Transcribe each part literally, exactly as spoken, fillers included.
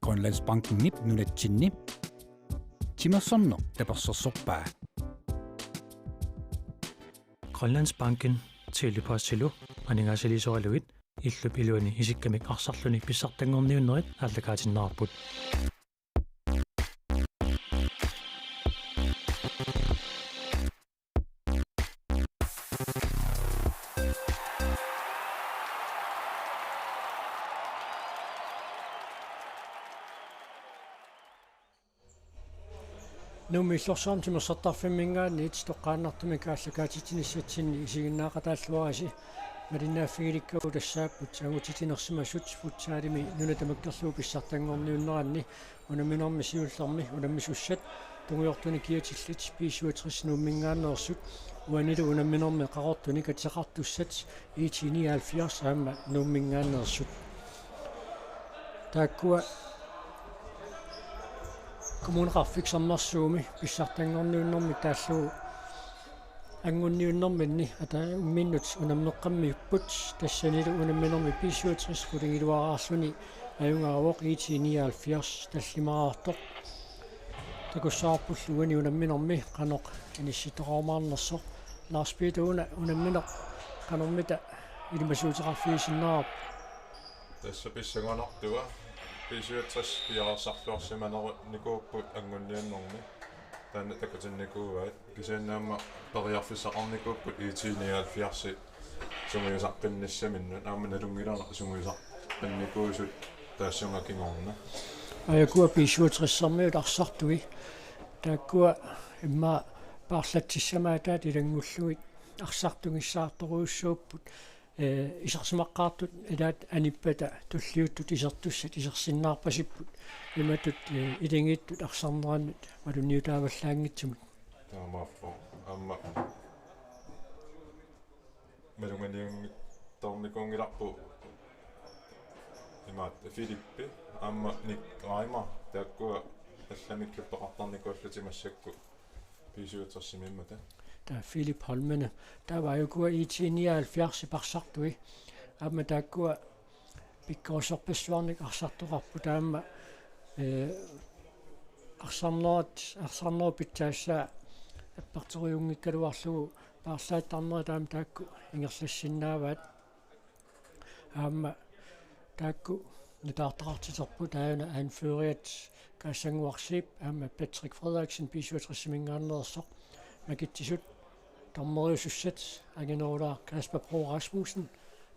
Grønlandsbankenip nunatsinni timersorneq tapersersorpaa. Grønlandsbanken, Tele-Postilu aningaasaliisoralugit illup iluani isikkamik arsarluni pissartanngorniunnerit aallakaatinneqarput. Nuummi Illorsuarmi timersortarfimminngaanniit toqqaannartumik aallakaatitsinissatsinni isiginnaaqataalluarisi malinnaaffigilikkavut tassaapput angutitinersimasut futsalimi nuna tamakkerlugu pissartanngorniunneranni unamminermi siullermi unammisussat tungujortunik kiatillit B syvogtres Nuumminngaanneersut uanilu unamminermi Qaqortunik ateqartussat IT nioghalvfjerds aamma Nuumminngaanneersut. Taakkua Kommuneqarfik Sermersuumi pissartanngorniunnermik taallugu angunniunnerminni ata-, imminnut unammeqqammiupput, tassanilu unamminermi B syvogtres qulingiluaraarluni ajugaavoq IT nioghalvfjerds tallimaraartoq. Takussavarpullu uani unamminermi qanoq inissittoqarumaarnersoq. Lars Peter, una unammineq qanormita ilimasuuteqarfigisinnaavarput? Tassa pissanganartua B syvogtres piareersarluarsimanerunikuupput angunniunnermi. Taanna takutinnikuuaat. Kisianni aamma periarfissaqarnikuupput IT nioghalvfjerds sungiusaqqinnissaminut, aamma nalunngilarput sungiusaqqinnikuusut taassuma kingorna. Ajukua B syvogtres-ermiut arsartui. Taakkua immaqa paarlatsissamaataat ilanngullugit arsartugissaartorujussuupput. Ee, isersimaqqaartut ilaat anippata tulliuttut isertussat isersinnaarpasipput. Imatut, ee, ilingiittut arsarnerannut malunniutaavallaanngitsumik. Taamaappoq. Aamma malunnarnikuunngilarput imaattoq Filippi aamma Nick Reimer, taakkua allamik klubbeqartarnikuullutik massakkut B syvogtres-imiimmata. Taava Philip Holmene. Taava ajukua IT nioghalvfjerds-ip arsartui. Aamma taakkua pikkorissorpassuarnik arsartoqarput aamma, ee, arsarnerat, arsarnerup pitsaassaa apparterujunngikkaluarlugu paarlaattarnerit aamma taakku ingerlassinnaavaat. Aamma taakku nutaartaqartiterput, taanna anføreriat Kaassannguaq Zeeb aamma Patrick Frederiksen B syvogtres-iminngaanneersoq, makitsisut dommeriusussat anginerulaaq Kasper Bro Rasmussen,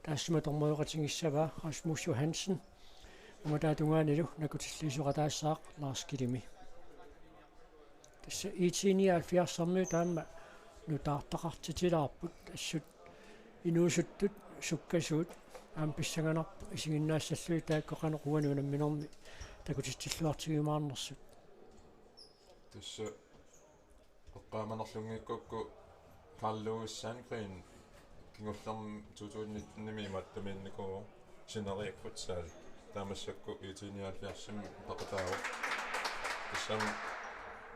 taassuma dommerioqatigissavaa Rasmus Johansen, uummataatungaanilu nakutilliisoqataassaaq Lars Kilimi. Tassa IT nioghalvfjerds-ermiut taama nutaartaqartitilaarput, assut inuusuttut sukkasuut aamma pissanganarpoq isiginnaassallugit taakku qanoq uani unamminermi takutitsilluartigiumaarnersut. Tassa eqqaamanerlunngikkukku Carl Louis Sandgreen kingullermi to tusind nitten-imi imaattumiinnikuuvoq Sineriak Futsal, taava massakkut IT nioghalvfjerds-imi peqataavoq. Tassami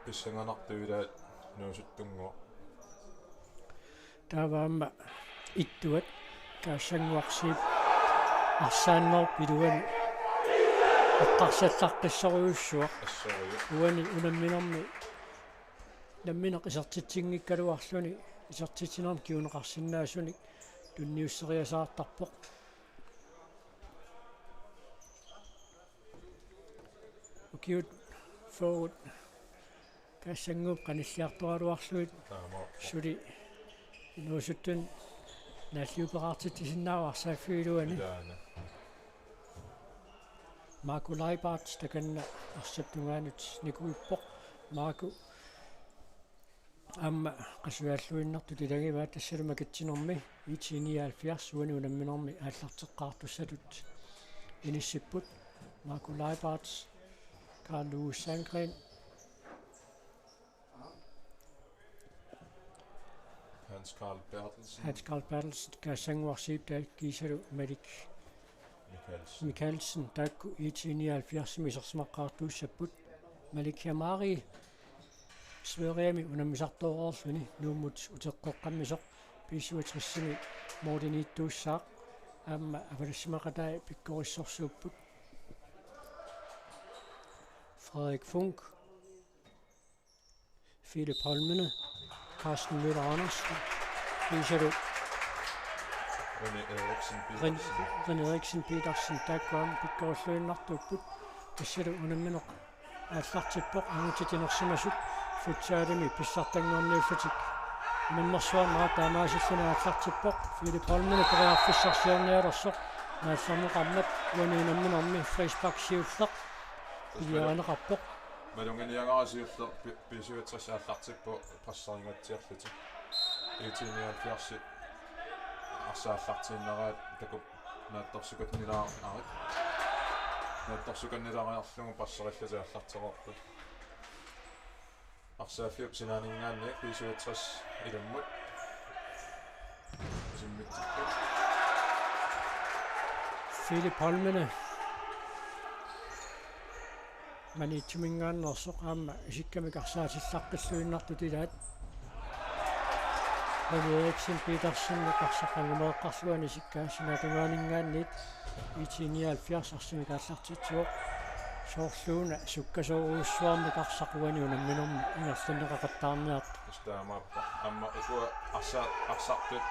pissanganartoq ilaat inuusuttunngooq. Taava aamma ittuat Kaassannguaq Zeeb arsaannerup iluani eqqarsallaqqissorujussuaq. Assorujuk. Uani unamminermi nammineq isertitsinngikkaluarluni isertitsinermi kinguneqarsinnaasunik tunniusseriasaartarpoq. Ukiut fyrret Kaassannguup qanilliartoraluarlugit. Taamaappoq. Suli inuusuttunut naalliupeqartitsisinnaavoq arsaaffiup iluani. Ilaana. Marco Leibart takanna arsap tungaanut nikuippoq. Marco aamma qasujalluinnartut ilagivaat, tassalu makitsinermi IT nioghalvfjerds uani unamminermi aallarteqqaartussatut inissipput. Marco Leibart, Carl Louis Sandgreen, Hans Carl Berthelsen. Hans Carl Berthelsen, Kaassannguaq Zeeb taakku kiisalu Malik Mikkelsen. Mikkelsen, taakku IT nioghalvfjerds-imi isersimaqqaartuussapput. Malik Jamari Sverigemi unammisartooreerluni Nuummut uteqqeqqammisoq B syvogtres-imi målimiittuussaaq, aamma avalassimaqatai pikkorissorsuupput. Frederik Funk, Philip Holmene, Carsten Møller Andersen, Isalo René Eriksen Ren, Petersen. Ren Eriksen Petersen taakkuami pikkorilluinnartuupput. Isalo unammineq aallartippoq angutit inersimasut futsalimi pissartanngorniullutik unammersuarnerat taamaasilluni aallartippoq. Philip Holmene periarfissarsiornialersoq naallerneqarmat uani unamminermi frispark siulleq piliarineqarpoq. Malunginiagara siulleq B-, B-syvogtres aallartippoq presserinngatsiarlutik. IT-nioghalvfjerds arsaq aallartiinnaraat takup naatsorsukannilaariarlugu. Naatsorsukannilaariarlugu presserillutik aallartereerput. Arsaaffiup sinaaninngaanniit B-syvogtres ilammut. Isimmitsipput. Philip Holmene Maniitsuminngaanneersoq aamma isikkamik arsaatillaqqilluinnartut ilaat. René Eriksen Petersen arsaq angumeeqqarluani isikkaa sinaatungaaninngaanniit IT-nioghalvfjerds arsamik aallartitsivoq. Soorluuna sukkasoorujussuarmik arsaq uani unamminermi ingerlanneqaqattaarniartoq. Taamaappoq. Aamma ukua arsa-, arsartut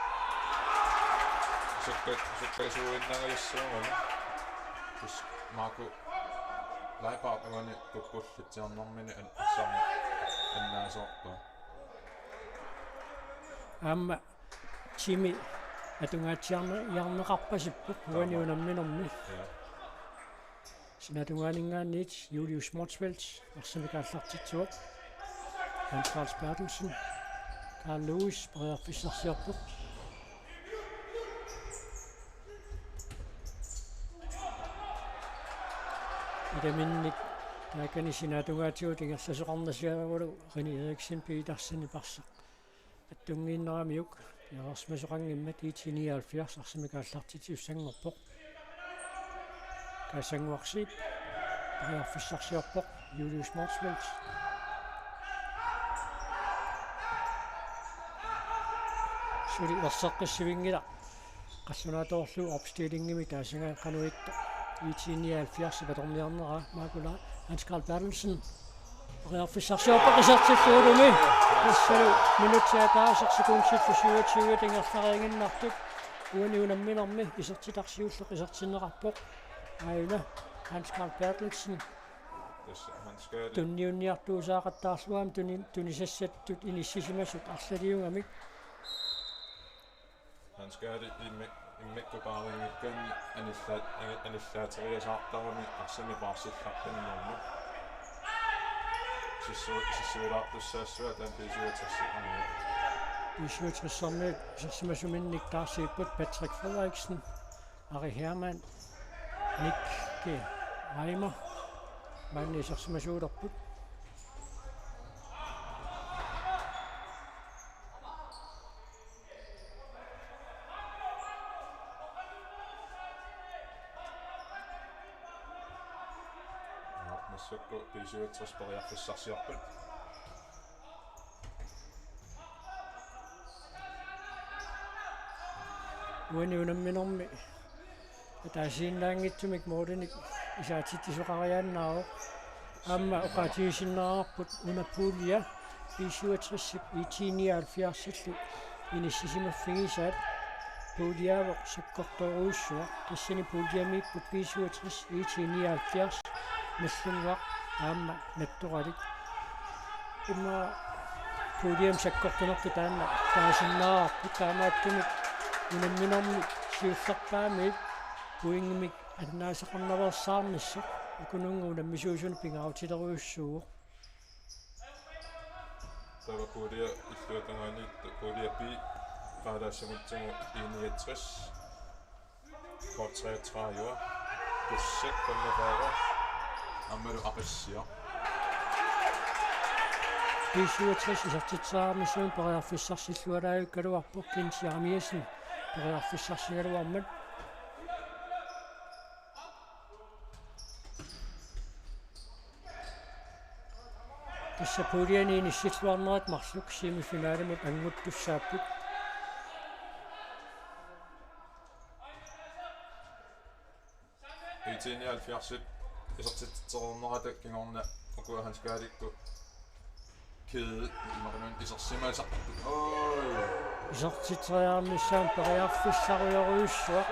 sukka-, sukkasuuinnangajassuugami. Tus Marco Leibhardt uani kukkullitsiarnermini an-, arsarneq annaasoorpaa. Aamma timi atungaatsiarniarneqarpasippoq uani unamminermi. Ja. Sinaatungaaninngaanniit Julius Motzfeldt arsamik aallartitsivoq. Hans Carl Berthelsen, Carl Lewis periarfissarsiorpoq. Ilaminnik taakani sinaatungaatigut ingerlasoqarnasigaluarlugu René Eriksen Petersenip arsaq attunngiinnaramiuk piareersimasoqanngimmat IT-nioghalvfjerds arsamik aallartitsissanngorpoq. Kaasannguarsiip periarfissarsiorpoq Julius Motzfeldt. Suli erseqqissivinngilaq qallunaatoorlugu opstillingimi taasagaat qanoq ittoq IT-nioghalvfjerdsip atorniarneraa. Maakula Hans Carl Berthelsen periarfissarsiorpoq isertillugulumi. Tassalu minutsit ataaseq sekundsillu syvogtyve ingerlariiginnartut uani unamminermi isertitaq siulleq isertinneqarpoq. Aajuna Hans Carl Berthelsen Tassa Hans Carl. Tunniunniartuusaaqattaarlugu aamma tuni-, tunisassattut inissisimasut arlaliugamik. Hans Carl immik-, immikkut paariinngikkaanni anilla-, ani-, anillaateriasaartarami arsamik paarsillaqqinnermut. Sissu-, sissuilaartussaassuat taanna B-syvogtres-imiit. B-syvogtres-imiit isersimasuminnik taarsiipput Patrick Frederiksen, Ari Hermann, Nick Reimer. Maanna isersimasuulerput. Massakkut B-syvogtres periarfissarsiorput. Uani unamminermi ataasiinnaanngitsumik målinik isaatitsisoqariaannaavoq. Aamma oqaatigisinnaavarput una pulje B-syvogtres-ip IT-nioghalvfjerds-illu inissisimaffigisaat. Puljeavoq sakkortoorujussuaq, tassani puljemiipput B-syvogtres, IT-nioghalvfjerds, Nagdlunguaq aamma Nattoralik. Immaqa puljemi sakkortunertut taanna taasinnaavarput, taamaattumik unamminermi siullerpaamik pointimik annaasaqarnaveersaarnissaq ukununnga unammisuusunut pingaarutilerujussuuvoq. Taava pulje illuatungaaniittoq pulje B, Paalaassagutsigu I niogtres, K treogtredive, Kussak femogfyrre, aammalu Aqissiaq. B-syvogtres isertitseriarnissamut periarfissarsillualaajukkaluarpoq, Kent Jeremiassen periarfissarsigaluarmat. Tassa puljeni inissilluarnerat marluk semifinalimut annguttussaapput. IT-nioghalvfjerds-ip isertitsereernerata kingorna Ukua Hans Karlikkut kæde imaluunniit isersimasarput. Oj. Isertitseriarnissaanut periarfissarujorujussuaq.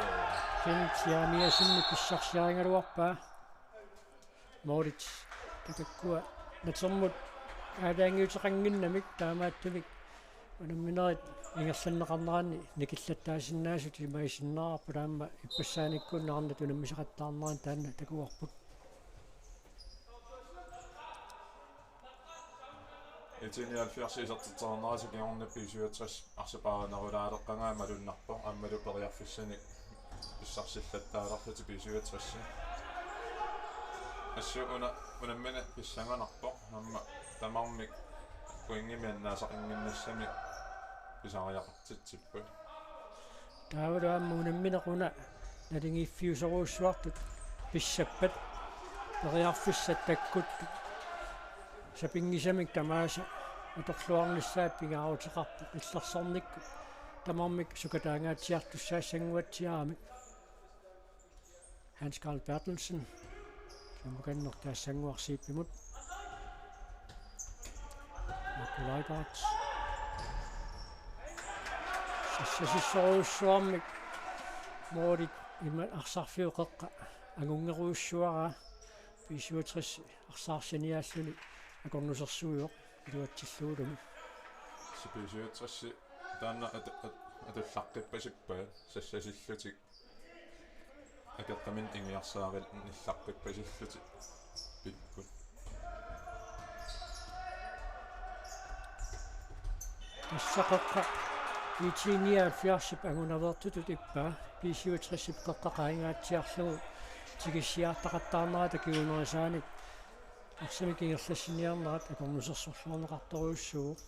Kenneth Jeremiassenimit pissarsiarigaluarpaa. Moritz takakkua natermut aalajangiuteqannginnamik taamaattumik unamminerit ingerlanneqarneranni nikillattaasinnaasut imaassinnaavarput aamma ippassaaniikkunnarnat unammisaqattaarneranni taanna takuarput. IT nioghalvfjerds isertitseriarnerisa kingorna B syvogtres arsaq paarinerulaaleqqagaa malunnarpoq aammalu periarfissanik pissarsillattaalerlutik B syvogtres. Assut una unammineq pissanganarpoq aamma tamarmik pointimik annaasaqannginnassamik pisariaqartitsipput. Taavalu aamma unammineq una naligiiffiusorujussuartut pissappat periarfissat takkuttut sapinngisamik tamaasa atorluarnissaat pingaaruteqarpoq illersornikkut tamarmik sukataangaatsiartussaassannguatsiaramik. Hans Karl Berthelsen. Samukannertaassanguarsiippimut. Marco Leibert. Sassasissorujussuarmik moolit ima arsarfiup qeqqa angunngerujussuaraa B syvogtres arsaarsianiaalluni akornusersuivoq iluatsillugulumi. B syvogtres taanna at- at- atullaqqippasippaat sassasillutik. Akeqqaminnit ingiarsaarinnillaqqippasillutik pikkut. Tassa qeqqa IT nioghalvfjerdsip angunaveertutut ippaa B syvogtresip qeqqa qaangaatsiarlugu tikissiartaqattaarnerata kingunerisaanik arsamik ingerlassiniarnerat akornusersorluarneqartorujussuuvoq.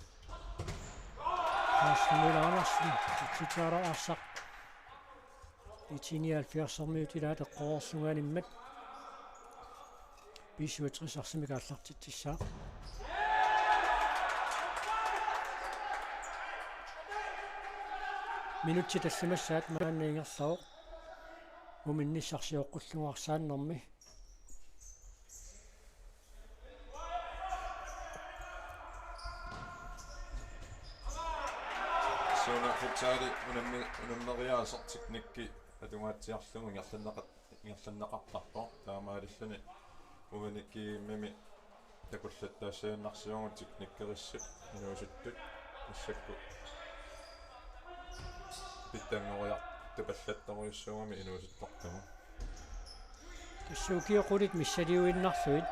Carsten Møller Andersen, Titara Arsaq. IT nioghalvfjerdsimiut ilaat eqqorerlungaanimmat B syvogtres arsamik aallartitsissaaq. Minutsit tallimassaat maanna ingerlavoq. Muminnissaq sioqqullugu arsaannermi. Suna futsali unammi- unammeriaaseq teknikki atugaatsiarlugu ingerlanneqar- ingerlanneqartarpoq taamaalilluni uani G M-imi takullattaassaannarsivagut teknikkerissut inuusuttut massakkut pitsanngoriartupallattorujussuugami inuusuttortagut. Tassa ukiut qulit missiliinnarlugit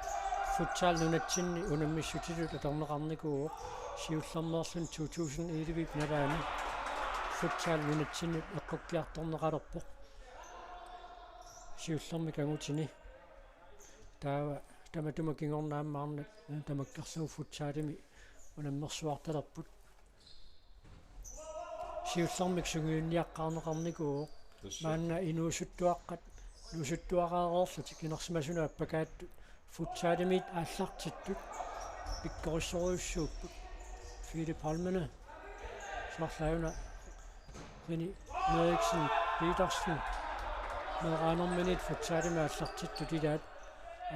futsal nunatsinni unammissutitut atorneqarnikuuvoq siullermeerluni to tusind elleve-p nalaani futsal nunatsinni eqqukkiartorneqalerpoq siullermik angutini. Taava tamatuma kingorna aamma arnat tamakkerlugu futsalimi unammersuartalerput. Siullermik sungiunniaqqaarneqarnikuuvoq. Tassa. Maanna inuusuttuaqqat, inuusuttuaraareerlutik inersimasunut appakaattut futsalimiit aallartittut pikkorissorujussuupput. Philip Holmene, soorlu una Rene Eriksen Petersen, meeraanerminit futsalimi aallartittut ilaat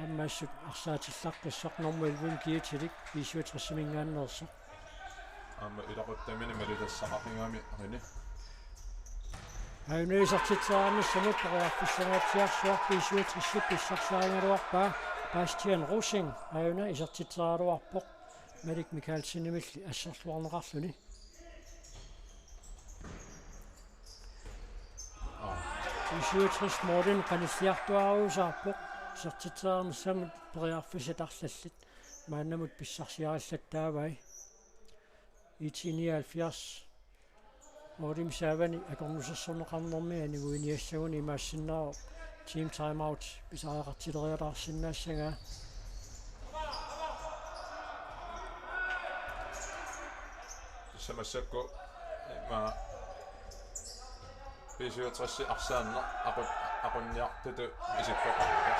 aamma assut arsaatillaqqissoq normu elleve G-tilik B syvogtresiminngaanneersoq. Aamma ilaquttamini malitassaqaqigami Rene. Aajuna isertitseriarnissamut periarfissanngortiarsuaq B syvogtresip pissarsiarigaluarpaa Bastian Rosing aajuna isertitseriaraluarpoq Malik Mikaelsenimilli asserluarneqarluni. B syvogtres målini qanilliartuaarusaarpoq isertitseriarnissamut periarfissat arlallit maannamut pissarsiarillattaavai. IT nioghalvfjerds målimi saavani akornusersorneqarnermi aniguiniassaguni imaassinnaavoq team timeout pisariaqartileriataarsinnaassagaa. Tassa massakkut ima B syvogtres arsaanneq aqu- aqunniartutut isikkoqarpoq.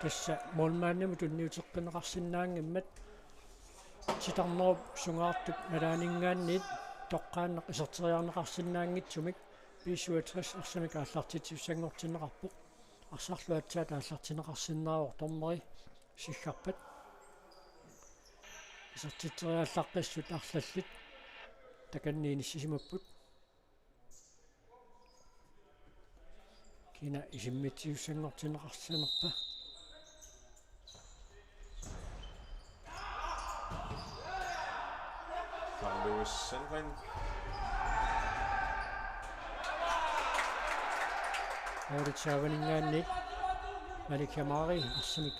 Tassa målmandimut tunniuteqqinneqarsinnaanngimmat titarnerup sungaartup nalaaninngaanniit toqqaannaq iserteriarneqarsinnaanngitsumik B syvogtres arsamik aallartitsissanngortinneqarpoq. Arsarlu aatsaat aallartinneqarsinnaavoq dommeri siggarpat. Isertitseriallaqqissut arlallit takanni inissisimapput. Kina isimmitsisussanngortinneqarsimanerpa? Carl Lewis Sandgreen. Aulitsa avaninngaanniit Malik Jamari arsamik.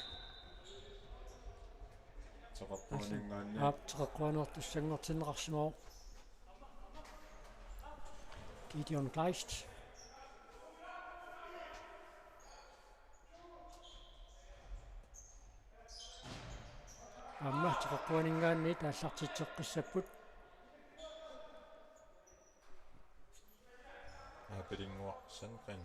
Teqeqquaninngaanniit. Aap, teqeqquanertussanngortinneqarsimavoq. Gideon Kleist. Aamma teqeqquaninngaanniit aallartitseqqissapput. Aapilinnguaq Sandgreen.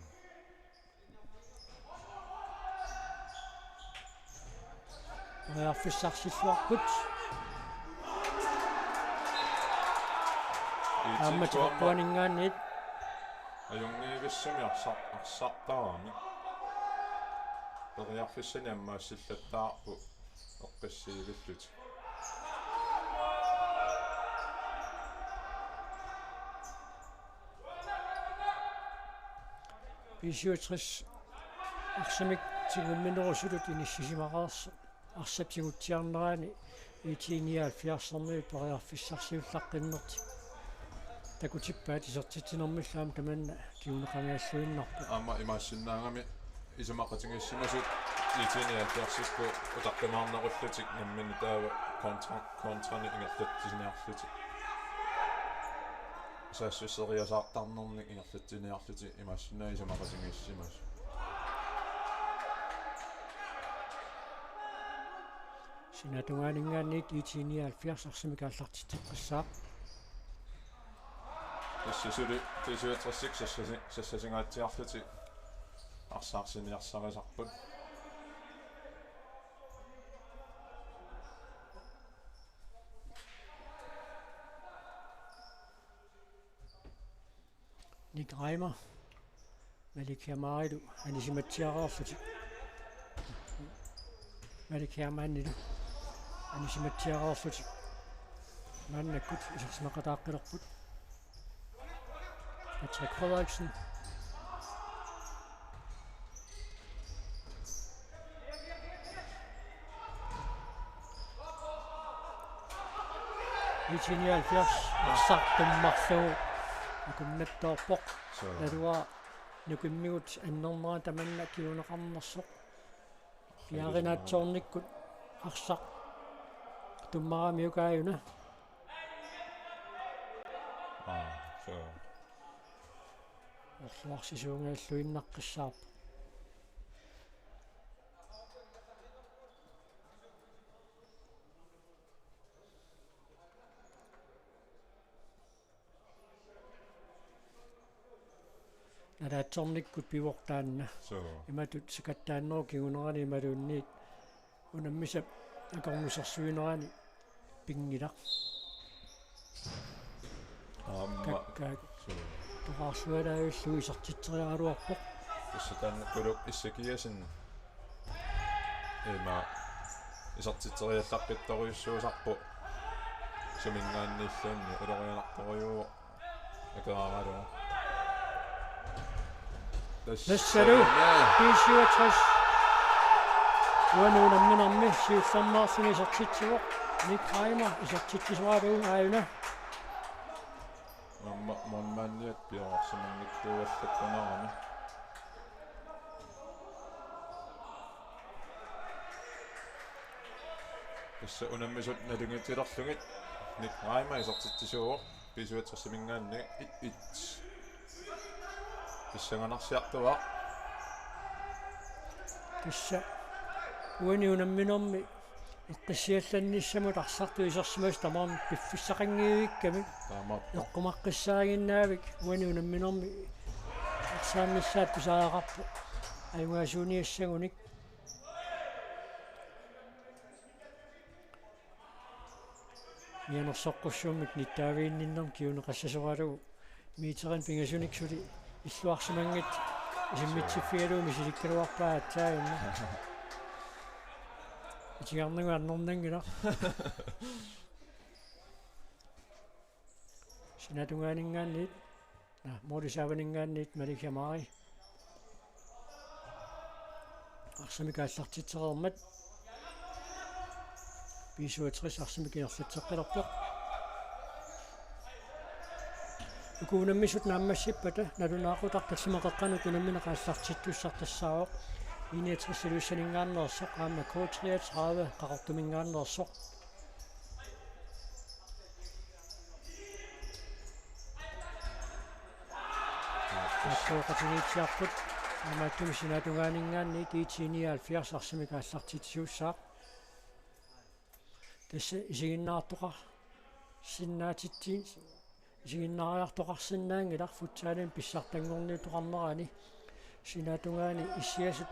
Periarfissarsilluarput. Aamma teqeqquaninngaanniit. Ajunngivissumik arsar-, arsartaramik. Periarfissanik ammaassillattaarput eqqissiivillutik. B syvogtres arsamik tigumminerusutut inissisimaqareersoq. Arsap tigutsiarnerani IT nioghalvfjerdsermiut periarfissarsiullaqqinnertik takutippaat isertitsinermillu aamma tamanna kinguneqanngilluinnarpoq. Aamma imaassinnaagami isumaqatigiissimasut IT nioghalvfjerdsikkut utaqqimaarnerullutik nammineq taava kontra-, kontrani ingerlatsiniarlutik. Saassusseriasaartarnernik ingerlatsiniarlutik imaassinnaavoq isumaqatigiissimasut. Sinaatungaaninngaanniit IT nioghalvfjerds arsamik aallartitseqqissaaq. Tassa suli B syvogtres sassasi-, sassasingaatsiarlutik arsaarsinnaasarisarput. Nick Reimer, Malik Jamarilu anisimatsiareerlutik. Malik Hermannilu anisimatsiareerlutik. Maannakkut isersimaqataaqqilerput. Patrick Frederiksen. IT nioghalvfjerds arsaq tummarlugu akunnattoorpoq. Suu. Naluara nukimmigut annernera tamanna kinguneqarnersoq. Piaarinaatsoornikkut arsaq tummaramiuk aajuna. Aa, suu. Erluarsisuunngilluinnaqqissaarpoq. Nalaatsornikkut pivoq taanna. Suu. Imatut sakattaannerup kingunerani imaluunniit unammisap akornusersuinerani pinngilaq. Aamma. Kakkaak. Suu. Toqqaarlualaavillugu isertitseriaraluarpoq. Tassa taanna Kuluk Issakiasen. Ima isertitseriallaqqittorujussuusarpoq. Suminngaanniilluunniit ulorianartorujuuvoq. Akeraaralugu. Tassalu. Tassalu. B syvogtres. Uani unamminermi siullermeersunik isertitsivoq. Nick Reimer isertitsisoralugu aajuna. Aamma målmandiat piareersimanngilluinnarami. Tassa unammisut nalunngilluinnarlugit Nick Reimer isertitsisuuvoq B syvogtres-iminngaanniit et et. Pissanganarsiartuaaq. Tassa uani unamminermi eqqissiallannissamut arsartut isersimasut tamarmik piffissaqanngivikkami. Taamaappoq. Eqqumaqqissaaginnavik uani unamminermi arsaannissaat pisariaqarpoq. Ajugaasuuniassagunik. Mianersoqqussummik nittaaviginninnermik kinguneqassasoralugu meterinik pingasunik suli illuarsimanngitsoq. Isimmitsiffigalugu misilikkaluarpaa aatsaannguaq. Itigarnagu annernaanngilaq. Sinaatungaaninngaanniit, naa, Moorisaavaninngaanniit Malik Jamari. Arsamik aallartitsereermat. B syvogtres arsamik ingerlatseqqilerpoq. Uku unammisut naammassippata nalunaaqutaq tallimat qeqqanut unammineq aallartittussaq tassaavoq I niogtres Ilulissaninngaanneersoq aamma K treogtredive Qaqortuminngaanneersoq. Aatsaat qatigiitsiarput. Aamma tumi sinaatungaaninngaanniit I T nioghalvfjerds arsamik aallartitsisuussaaq. Tassa isiginnaartoqarsinnaatitsi-, isiginnaariartoqarsinnaanngilaq futsalimi pissartanngorniutoqarnerani. Sinaatungaani issiasut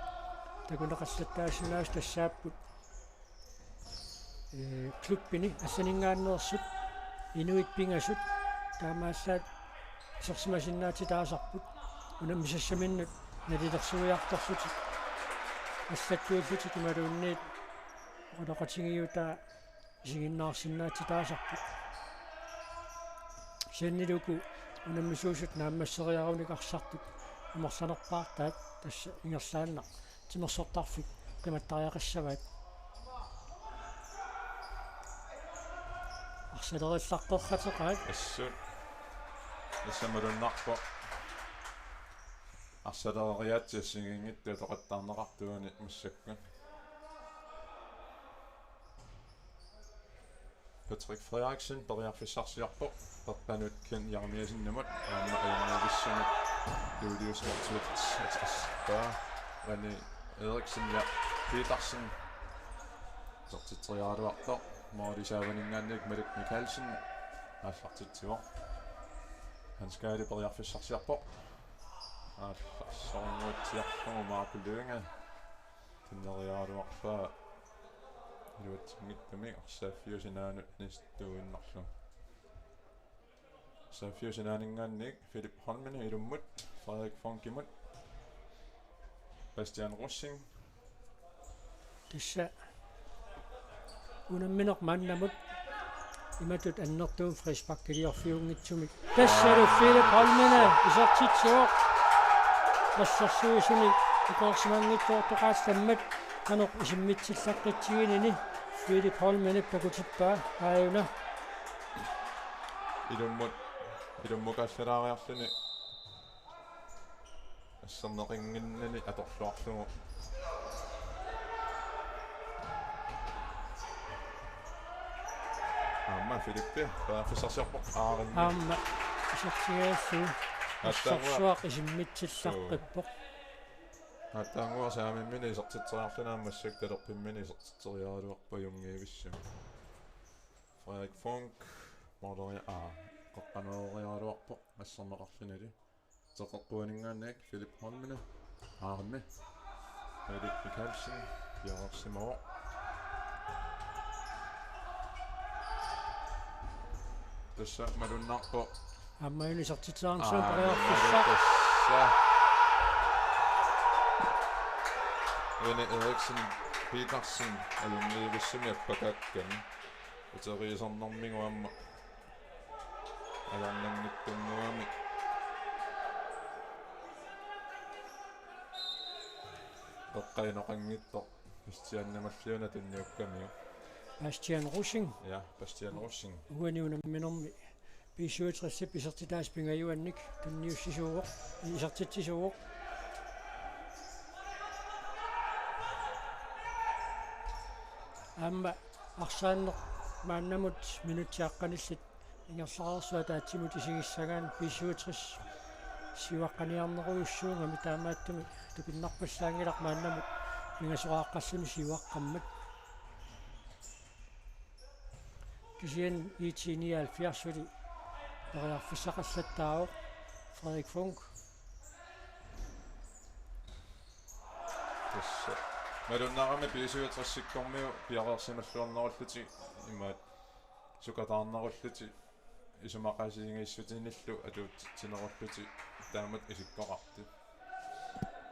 takuneqallattaasinnaasut tassaapput, ee, klubbini allaninngaanneersut, inuit pingasut, taamaallaat isersimasinnaatitaasarput, unammisassaminnut nalilersuiartorlutik, allattuillutik imaluunniit oqaloqatigiutaa isiginnaarsinnaatitaasarput. Kisianni uku unammisuusut naammasseriarunik arsartut amerlanerpaartaat tassa ingerlaannaq timersortarfik qimattariaqassavaat. Arsaleriallaqqeqqateqaat. Assut. Tassa malunnarpoq. Arsaleriaatsit assigiinngitsut atoqattaarneqartuani massakkut. Patrick Frederiksen periarfissarsiorpoq, peqqanut Ken Jeremiassenimut, aamma ajunngivissumik Julius Motzfeldt, René Eriksen ja Petersen. Isertitseriaraluartoq, Moorisaavaninngaanniit Malik Mikaelsen aallartitsivoq. Hans Gade periarfissarsiorpoq. Aallarsornguatsiarlugu Marco Lynge. Tunniusseriaraluarpaa iluatsinngitsumik arsaaffiup sinaanut anistuinnarlugu. Arsaaffiup sinaaninngaanniit Philip Holmene ilummut, Frederik Funkimut, Bastian Rosing. Tassa unammineq maannamut imatut annertuumik frisparkiliorfiunngitsumik. Tassalu Philip Holmene isertitsivoq. Assersuisuni ukoorsimanngitsoortoqaassammat qanoq isimmitsillaqqitsiginilu Philip Holmene takutippaa aajuna. Ilummut, ilummut kaallalaariarluni. Asserneqannginnani atorluarlugu. Aamma Filippi, periarfissarsiorpoq aarinni. Aamma isertigaassu. Attaangua. Assorsuaq isimmitsillaqqippoq. Attaangua saamimminik isertitseriarluni aamma massakkut talerpimmini isertitseriaraluarpoq ajunngivissumik. Frederik Funk, måleri-, aa, qeqqaneriaraluarpoq, asserneqarlunilu. Teqeqquaninngaanniit Philip Holmene, aarinni. Erik Mikaelsen, piareersimavoq. Tassa malunnarpoq. Aamma isertitseriarluni. Aa, periarfissaq. Tassa. René Eriksen Petersen, ajunngivissumik appakaakkami. Uteriisornermigut aamma. Ajornanngitsunnguamik. Qeqqanoqanngitsoq. Bastian Namalliuna tunniukkamiuk. Bastian Rosing. Ja, Bastian Rosing. Uani unamminermi B syvogtres-ip isertitaasa pingajuannik tunniussisuuvoq, isertitsisuuvoq. Aamma arsaanneq maannamut minutsit aqqanillit ingerlareersut ataatsimut isigissagaanni B syvogtres siuaqqaniarnerujussuugami, taamaattumik tupinnarpassaanngilaq maannamut pingasoqaaqqalluni siuaqqammat. Kisianni I T nioghalvfjerds suli periarfissaqallattaavoq Frederik Funk. Tassa. Malunnarami B syvogtres-ikkormiut piareersimalluarnerullutik imaat sukataarnerullutik isumaqatigiissutinillu atuutsitsinerullutik taamatut isikkoqartut.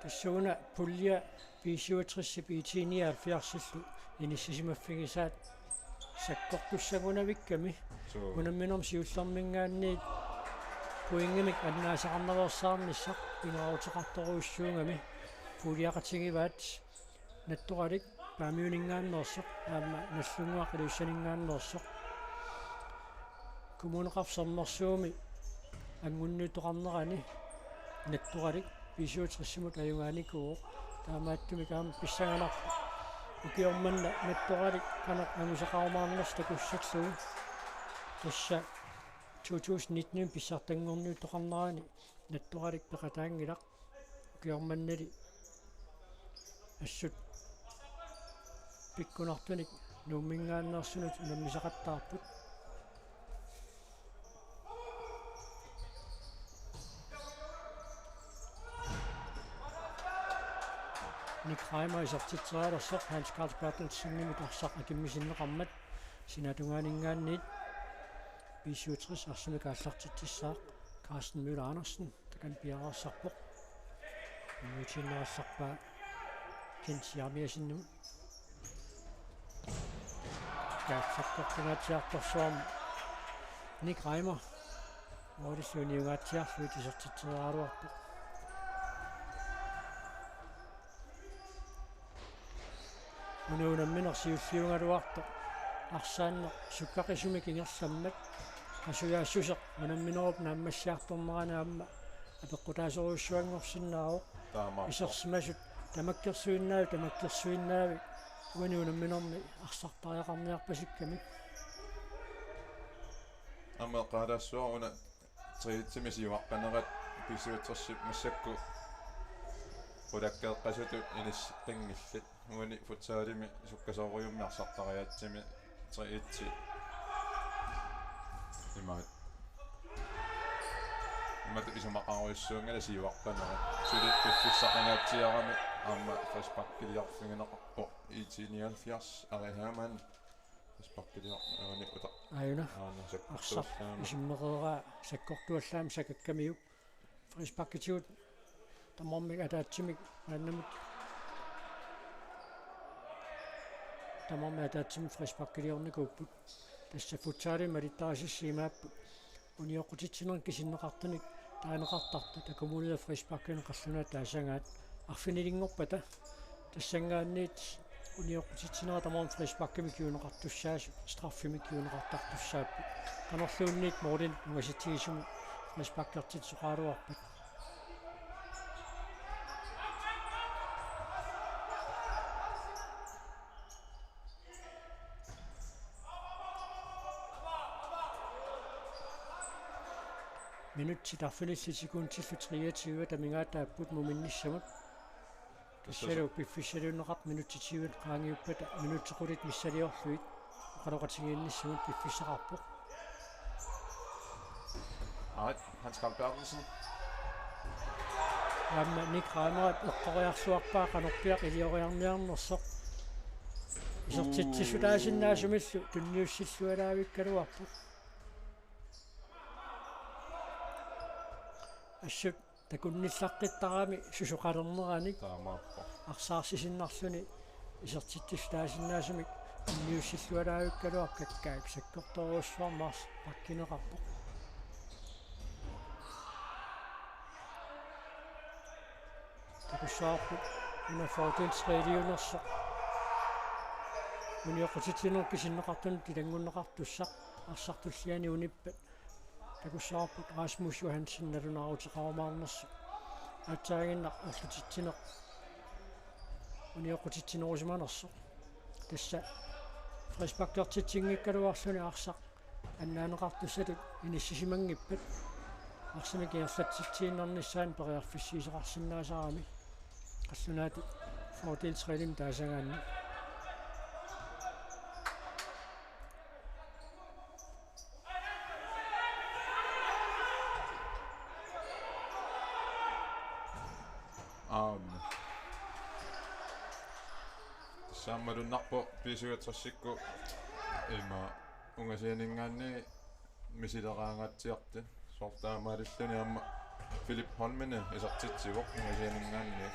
Suuna pulje B syvogtres B T nioghalvfjerdsillu inissisimaffigisaat sakkortussagunavikkami. Suu. Unamminermi siullerminngaanniit pointimik annaasaqarnaveersaarnissaq pingaaruteqartorujussuugami puljaqatigivaat Nattoralik Paamiuninngaanneersoq aamma Nagdlunguaq Ilulissaninngaanneersoq. Kommuneqarfik Sermersuumi angunniuttoqarnerani Nattoralik B syvogtresimut ajugaanikuuvoq. Taamaattumik aamma pissanganarpoq ukioq manna Nattoralik qanoq angusaqarumaarnersoq takussallugu. Tassa to tusind nitten pissartanngorniuttoqarnerani Nattoralik peqataanngilaq. Ukioq mannali assut pikkunartunik Nuumminngaanneersunut unammisaqattaarput. Nick Reimer isertitserialersoq Hans Carl Berthelsenimit arsaq akimmisinneqarmat, sinaatungaaninngaanniit B syvogtres arsamik aallartitsissaaq Carsten Møller Andersen. Takanna piareersarpoq. Unnuutiinnarallarpaa Kent Jeremiassenimut. Kaatsakkut kingaatsiartorsuarmi Nick Reimer. Målillu uniungaatsiarlugu isertitseriaraluarpoq. Una unammineq siulliugaluartoq arsaanneq sukkaqisumik ingerlammat qasujaassuseq unamminerup naammassiartornerani aamma apeqqutaasorujussuanngorsinnaavoq. Taamaappoq. Isersimasut tamakkersuinnaavik, tamakkersuinnaavik uani unamminermi arsartariaqarniarpasikkami. Aamma eqqaalassuara una tre-etsimi siuaqqanerat B syvogtresip massakkut qulakkeeqqasutut inisseqqinngillat. Uani futsalimi sukkasoorujussuarmik arsartariaatsimi tre-etsi. Imaat. Imatut isumaqarujussuunngilaq siuaqqanerat. Suli piffissaqangaatsiarami aamma frisparkiliorfigineqarpoq I T nioghalvfjerds Ari Hermann. Frisparkiliorneq uta. Aajuna. Aana arsaq sakkortuallaamik. Isummereeraa sakkortuallaamik sakakkamiuk. Frisparkitigut tamarmik ataatsimik maannamut. Tamarmik ataatsimik frisparkiliornikuupput. Tassa futsalimi malittarisassat imaapput unioqqutitsinermik kisinneqartunik taaneqartartut, taakku kommunip frisparkinik qallunaatut taasagaat arfinilinngorpata. Tassanngaanniit unioqqutitsinera tamarmi frisparkimik kiuneqartussaasut, straffimik kiuneqartartussaapput. Qanorluunniit målinik ungasitsigisumik frisparkertitsisoqaraluarpat. Minutsit arfinillit sekundillu treogtyve amigaataapput muminnissamut. Tassalu piffissaliunneqartoq minutsit tyve qaangiuppata minutsit qulit missiliorlugit oqaloqatigiinnissamut piffissaqarpoq. Aat, Hans Carl Berthelsen. Aamma Nick Reimerip eqqoriarluarpaa qanorpiaq ilioriarniarnersoq. Isertitsissutaasinnaasumillu tunniussillualaavikkaluarpoq. Assut takunnillaqqittarami susoqalerneranik. Taamaappoq. Arsaarsisinnaarluni isertitsissutaasinnaasumik tunniussillualaavikkaluarpoq, kakkaak sakkortoorujussuarmik arsaq pakkineqarpoq. Takussavarput una fordel tre-liunersoq. Unioqqutitsinermik kisinneqartunut ilanngunneqartussaq arsaq tulliani unippat. Takussavarput Rasmus Johansen nalunaaruteqarumaarnersoq. Aatsaaginnaq ullutitsineq unioqqutitsinerusimanersoq. Tassa frisparkertitsinngikkaluarluni arsaq annaaneqartussatut inissisimanngippat. Arsamik ingerlatsitsiinnarnissaanut periarfissiisoqarsinnaasarami. Qallunaatut fordel tre-limik taasagaanni. Aamma. Tassa aamma malunnarpoq B syvogtresikkut ima ungasianinngaanniit misileraangaatsiartut. Soorlu taamaalilluni aamma Philip Holmene isertitsivoq ungasianinngaanniit.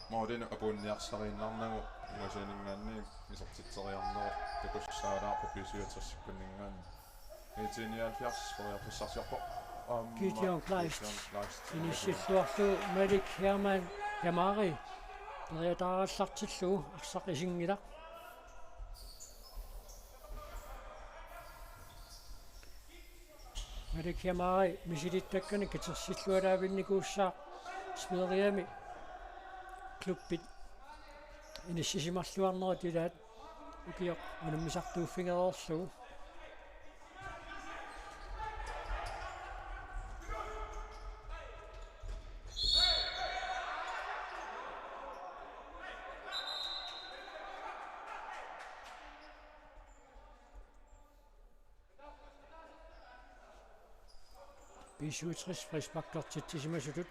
Målinik apuunniarsariinnarnagu imaassinninngaanniit isertitseriarnerup takussaalaarpoq B syvogtresikkunninngaanniit. Nitten nioghalvfjerds periarfissarsiorpoq. Aamma Gideon Kleist. Gideon Kleist. Inissilluarlugu Malik Hermann Jamari. Periataarallartillugu arsaq isinngilaq. Malik Jamari misilittakkani katersilluaraavinnikuussaaq Sverigemi klubbit inissisimalluarnerat ilaat ukioq unammisartuuffigereerlugu. B syvogtres frisparkertitsisimasutut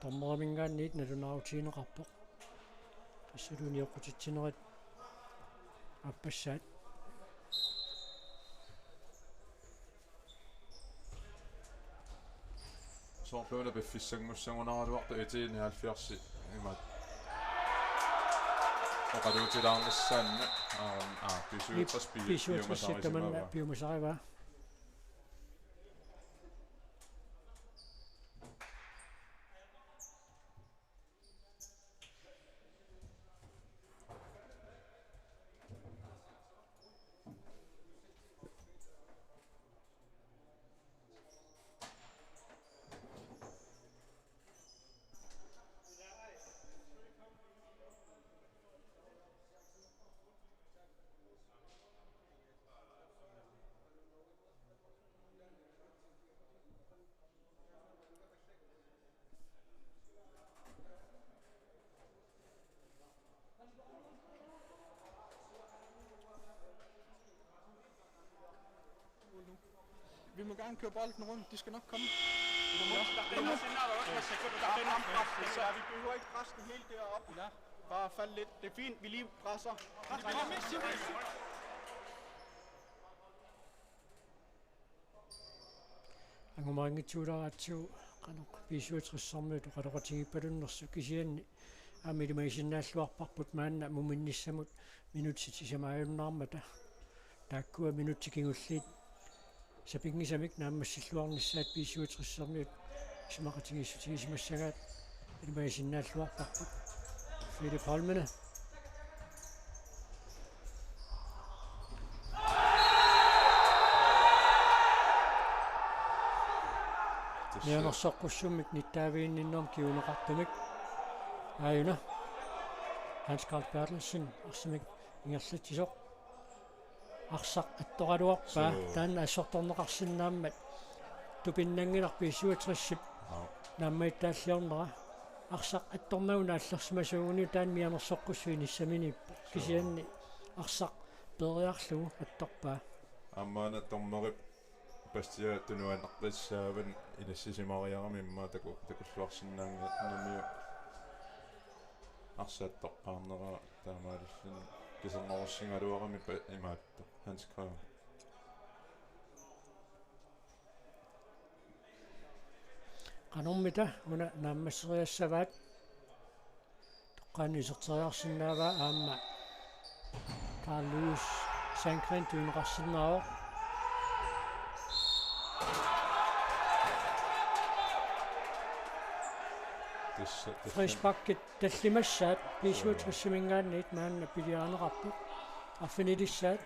dommeriminngaanniit nalunaarutigineqarpoq. Tassalu unioqqutitsinerit aappassaat. Soorluuna piffissanngussagunaraluartoq nitten nioghalvfjerds imaat. Oqaluutilaarnissaanni, aa, aa, B syvogtres pi-, B syvogtres piumasarisimavaa. Tamanna piumasarivaa. Vi må gerne køre bolden rundt. De skal nok komme. Vi behøver ikke presse den helt derop. Ja. Bare falde lidt. Det er fint, vi lige presser. Angumerinngitsuulaaratsigu qanoq B syvogtressermiut oqaloqatigiippalunnersut, kisianni aamma ilimagisinnaalluarparput maanna muminnissamut minutsit sisamaajunnaarmata. Taakkua minutsit kingulliit sapinngisamik naammassilluarnissaat B syvogtressermiut isumaqatigiissutigisimassagaat ilimagisinnaalluarparput. Philip Holmene. Mianersoqqussummik nittaaviginninnermik kinguneqartumik. Aajuna. Hans Carl Berthelsen arsamik ingerlatsisoq. Arsaq attoraluarpaa. Suu. Taanna assortorneqarsinnaammat tupinnanngilaq B syvogtresip. Aap. Naammagittaalliornera. Arsaq attornagu naallersimasuuguni taanna mianersoqqussuit inissaminiippoq. Suu. Kisianni arsaq peeriarlugu attorpaa. Aamma una dommerip Bastia tunuanartissaavan inissisimariarami immaqa taku-, takulluarsinnaannginnamiuk arsaq attoqqaarnera taamaalilluni kisernerussigaluarami pa-, imaattoq Hans Greve. Qanormita una naammasseriassavaat. Toqqaannaq iserteriarsinnaavaa aamma Carl Louis Sandgren tunineqarsinnaavoq. Tassa, tassa. Frisparkit tallimassaat B syvogtresiminngaanniit maanna piliarineqarpoq. Arfinilissaat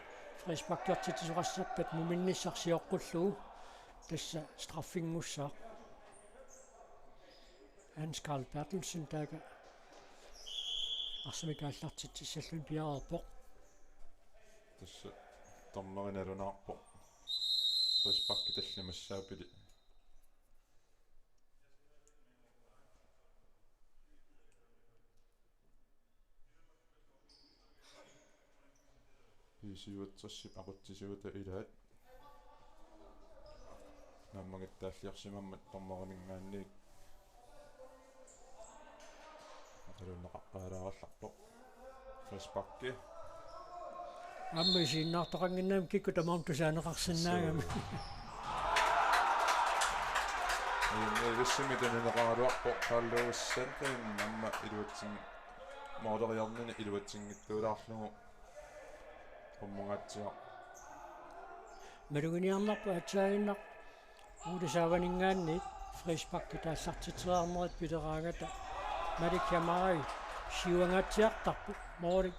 frisparkertitsisoqassappat muminnissaq sioqqullugu. Tassa straffinngussaaq. Hans Carl Berthelsen taakku arsamik aallartitsissalluni piareerpoq. Tassa dommeri nalunaarpoq. Frisparki tallimassaat pili. B syvogtresip aqutsisuuta ilaat. Naammagittaalliorsimammat dommeriminngaanniit. Aqalunneqaqqaalaarallarpoq. Frisparki. Aamma isiginnaartoqannginnami kikkut tamarmik tusaaneqarsinnaagami. Suu. Ajunngivissumik tunineqaraluarpoq Carl Lewis Sandgreen aamma iluatsin-, mooleriarnini iluatsinngitsuulaarlugu qummungaatsiarpoq. Maluginiarnarpoq aatsaannguaq Ole Saavaninngaanniit frisparki aallartitseriarnerit pileraangata Malik Jamari siuangaatsiartarpoq mooli,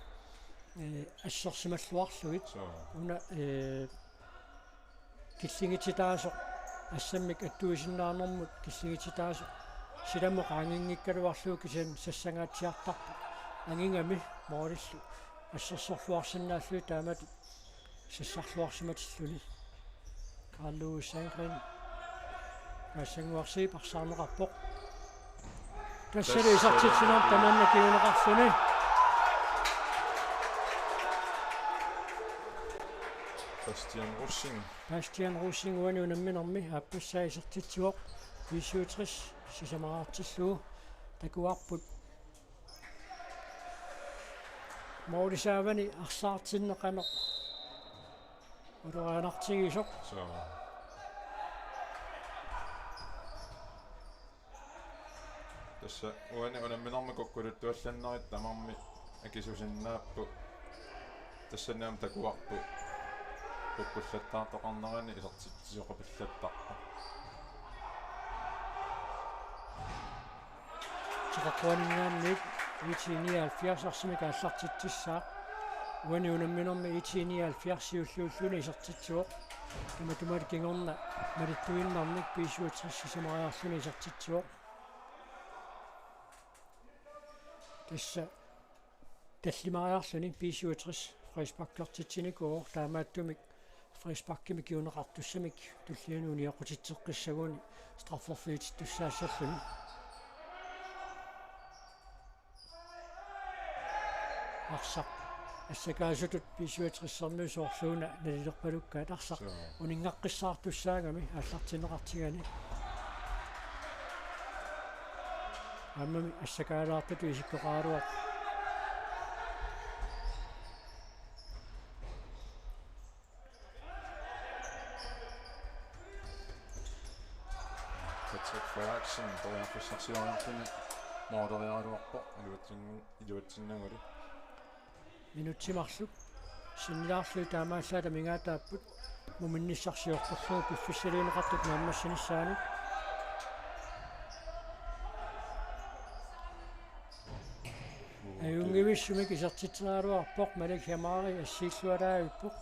eh, assersimalluarlugit. Suu. Una, eh, killingititaasoq assammik attuisinnaanermut killingititaasoq silamut qaanginngikkaluarlugu kisianni sassangaatsiartarpoq. Angigami moolillu assersorluarsinnaallugit taamatut sassarluarsimatilluni. Carl Lewis Sandgreen. Kaassanguarsi parsaarneqarpoq. Tassali isertitsinermut tamanna kinguneqarluni. Bastian Rosing. Bastian Rosing uani unamminermi aappassaa isertitsivoq B syvogtres sisamariartillugu. Takuarput Mooli Saavani arsaartinneq qanoq ulorianartigisoq. Suu. Tassa uani unamminermi kukkuluttuallannerit tamarmik akisusinnaapput. Tassani aamma takuarput kukkullattaartoqarnerani isertitsisoqapallattarpoq. Teqaqquaninngaanniit IT nioghalvfjerds arsamik aallartitsissaaq. Uani unamminermi IT nioghalvfjerds siulliulluni isertitsivoq. Tamatuma kingorna malittuinnarnik B syvogtres sisamariarluni isertitsivoq. Tassa tallimariarluni B syvogtres frisparkertitsinikuuvoq, taamaattumik frisparkimik kinguneqartussamik tullianut unioqqutitseqqissaguni strafferfiitittussaassalluni. Arsaq assakaasutut B syvogtressermiut soorluuna nalilerpalukkaat arsaq. Suu. Uninngaqqissaartussaagami aallartinneqartigani. Aammami assakaalaartutut isikkoqaraluarpoq. Patrick Frederiksen periarfissarsioriarluni mooleriaraluarpoq iluatsin-, iluatsinnagulu. Minutsit marluk sinnilaarlugit taamaallaat amigaataapput muminnissarsiortorlugu piffissaliunneqartut naammassinissaanut. Ajunngivissumik isertitseriaraluarpoq, Malik Jamari assiillualaavippoq.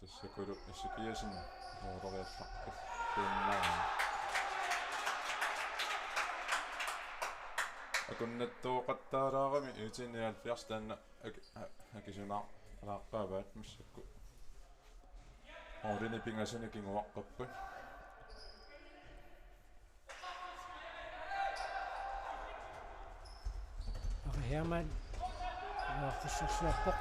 Tassakulu Ezekiasen mooleriallaqqilluinnarami. Akunnattooqattaalaarami IT nioghalvfjerds taanna ak-, a-, akisunaarpaavat massakkut. Moolini pingasuni kinguaqqapput. Ari Hermann. Periarfissarsiorpoq.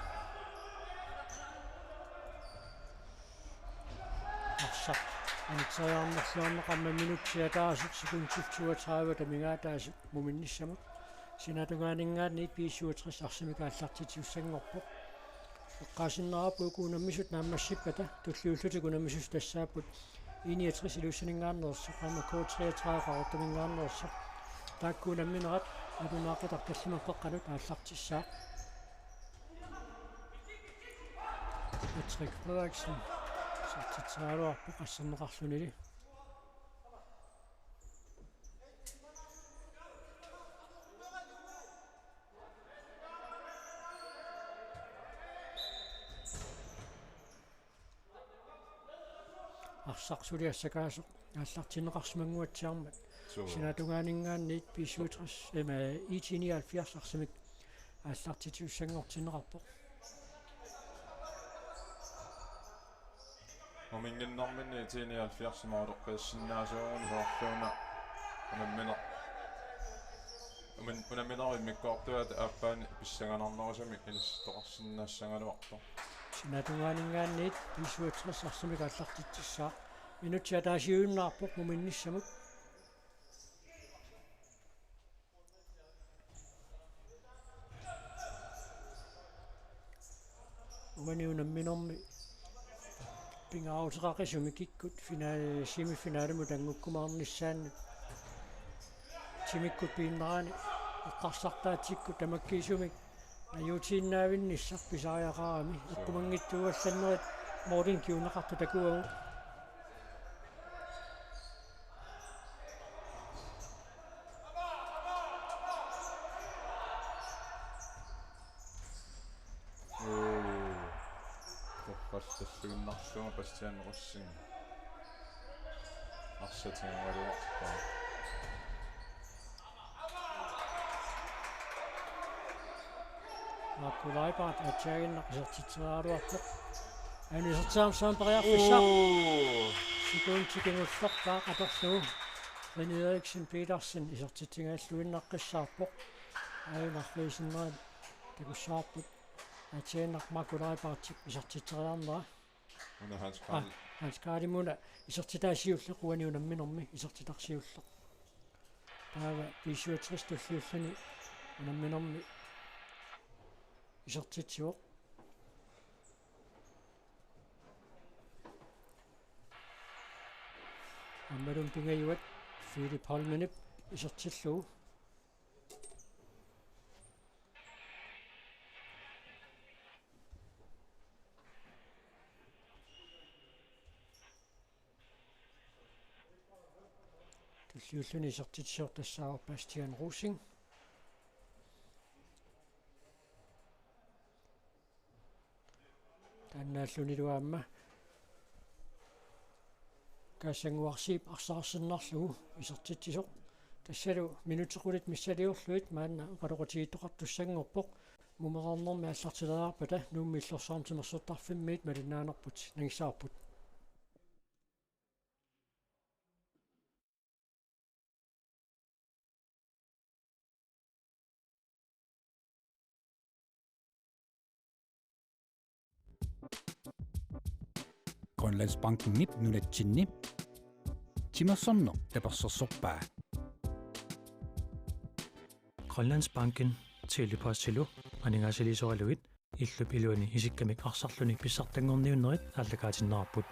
Arsaq. Anitseriarnerluarneqarmat minutsit ataaseq sekundit toogtredive amigaataasut muminnissamut. Sinaatungaaninngaanniit B syvogtres arsamik aallartitsisussanngorpoq. Eqqaasinnaavarput uku unammisut naammassippata, tulliullutik unammisut tassaapput I niogtres Ilulissaninngaanneersoq, aamma K treogtredive Qaqortuminngaanneersoq. Taakku unamminerat nalunaaqutaq tallimat qeqqanut aallartissaaq. Patrick Frederiksen isertitseriaraluarpoq asserneqarlunili. Arsaq suli assakaasoq aallartinneqarsimannguatsiarmat. Suu. Sinaatungaaninngaanniit B syvogtres, ema, IT nioghalvfjerds arsamik aallartitsisussanngortinneqarpoq. Muminnginnerminni IT nioghalvfjerds mooloqqissinnaasuuguni soorluuna unammineq. Umin-, unamminerup immikkoortuata aappaani pissanganarnerusumik inissittoqarsinnaassagaluarpoq. Sinaatungaaninngaanniit B syvogtres arsamik aallartitsissaaq. Minutsit ataasiuinnarpoq muminnissamut. Uani unamminermi Pingaaruteqaqisumik kikkut finale, semifinalimut anngukkumaarnissaannut. Timikkut piinnarani eqqarsartaatsikkut tamakkiisumik najuutiinnaavinnissaq pisariaqarami. Eqqumanngitsuugallannerit Morten kiuneqartoq takuagut. Uu. Toqqarsalluinnarlugu Bastian Rosing. Arsaq tigugaluarpaa. Marco Leibart atsiaginnaq isertitseriaraluarpoq. Aamma isertitaarmat periarfissaq. Uu. Sekundi kingulleq taava atorlugu. René Eriksen Petersen isertitsigalluinnaqqissaarpoq. Aajuna arriisinnerit takussavarput. Atsiaginnaq Marco Leibartip isertitseriarnera. Una Hans Karl. Hans Karlimuna isertitaa siulleq uani unamminermi isertitaq siulleq. Taava B syvogtres tulliulluni unamminermi isertitsivoq. Aammalumi pingajuat Filip Holmenip isertillugu. Tulliulluni isertitsisoq tassaavoq Bastian Rosing. Taannaallunilu aamma Kaassanguarsiip arsarsinnarlugu isertitsisoq. Tassalu minutsit qulit missiliorlugit maanna oqaloqatigiittoqartussanngorpoq. Mumereernermi aallartileriarpata Nuummi Illorsuarmi Timersortarfimmiit malinnaanerput, nangissavarput. Grønlandsbankenip nunatsinni timersorneq tapersersorpaa. Grønlandsbanken Tele-Postilu aningaasaliisoralugit illup iluani isikkamik arsarluni pissartanngorniunnerit aallakaatinneqarput.